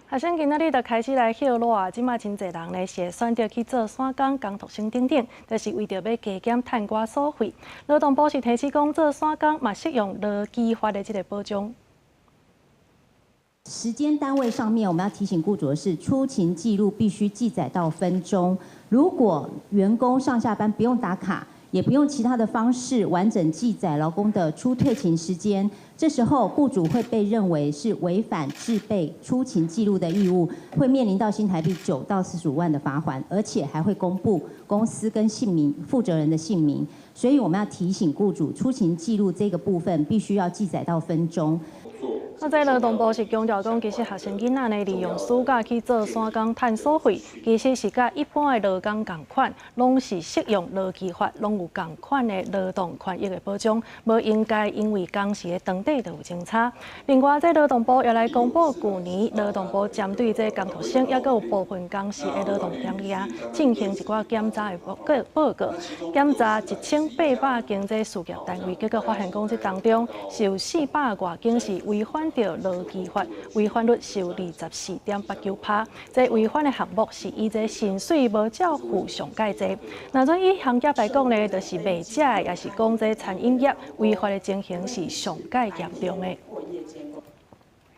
學生今仔日就開始來歇熱啊！這馬真濟人呢是會選擇去做散工、工讀生等等，就是為著欲加減趁寡所費。勞動部是提醒講，做散工嘛適用勞基法的這个保障。時間單位上面，我們要提醒雇主的是，出勤記錄必須記載到分鐘。如果員工上下班不用打卡，也不用其他的方式完整記載勞工的出退勤時間，這時候雇主會被認為是違反制備出勤記錄的義務，會面臨到新台幣9到45萬的罰鍰，而且還會公布公司跟姓名、負責人的姓名。所以我們要提醒雇主，出勤記錄這個部分必須要記載到分鐘。啊，這勞動部是強調講，其實學生囡仔呢，利用暑假去做散工趁所費，其實是佮一般的勞工仝款，攏是適用勞基法，攏有仝款的勞動權益的保障，無應該因為工時的長短就有相差。另外，這勞動部也來公布，舊年勞動部針對這工讀生，抑閣有部分工時的勞動權益啊，進行一寡檢查的報告報告，檢查1800間這事業單位，結果發現講，這當中是有400外間是違反著勞基法，違反率是有24.89%。這違反的項目是以這薪水無照付上蓋濟。若準以行業來講呢，就是賣食的，抑是講這餐飲業違法的情形是上蓋嚴重的。